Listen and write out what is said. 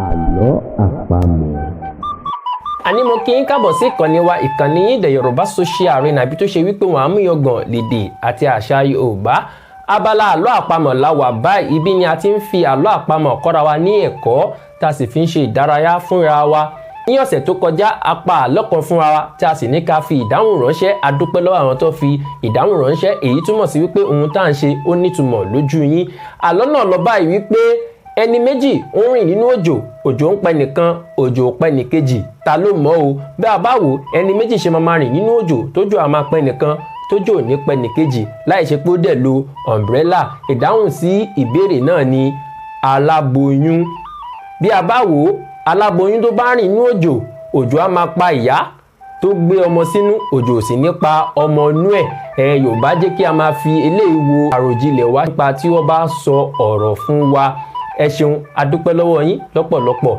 Àlọ́ àpamọ̀. Àní mo kí n káàbọ̀ sí ìkànnì wa, ìkànnì yín, The Yorùbá Social Arena, ibi tó ṣe wípé wọn àmúyangàn lédè àti àṣà Yorùbá. Abala àlọ́ àpamọ̀ la wà báyìí. Ibi ni a ti ń fi àlọ́ àpamọ̀ kọ́ra wa ní ẹ̀kọ́, tá a sì fi ń ṣe ìdárayá fúnra wa. Ní ọ̀sẹ̀ tó kọjá, a pa àlọ́ kan fúnra wa tí a sì ní ká fi ìdáhùn ránṣẹ́. A dúpẹ́ lọ́wọ́ àwọn tó fi ìdáhùn ránṣẹ́. Èyí túmọ̀ sí wípé ohun tá à ń ṣe, ó nítumọ̀ lójú yín. Àlọ́ náà lọ báyìí wípé ẹni méjì ń rìn nínú òjò, òjò ń pẹ nìkan, òjò ò pẹ nìkejì. Ta ló mọ̀ o? Bí a bá wò, ẹni méjì ṣe máa rìn nínú òjò, tójò á máa pẹ nìkan, tójò ò ní pẹ nìkejì, láì ṣe pé ó dẹ̀ lo umbrella? Ìdáhùn sí ìbéèrè náà ni aláboyún. Bí a bá wò ó, aláboyún tó bá rìn nínú òjò, òjò á máa pa ìyá tó gbé ọmọ sínú, òjò sì ní pa ọmọ inú ẹ̀. Ẹ Yorùbá jẹ́ kí a máa fi eléyìí wo àròjinlẹ̀ wa nípa tí wọ́n bá sọ ọ̀rọ̀ fún wa. Ẹ ṣeun, a dúpẹ́ lọ́wọ́ yín lọ́pọ̀lọpọ̀.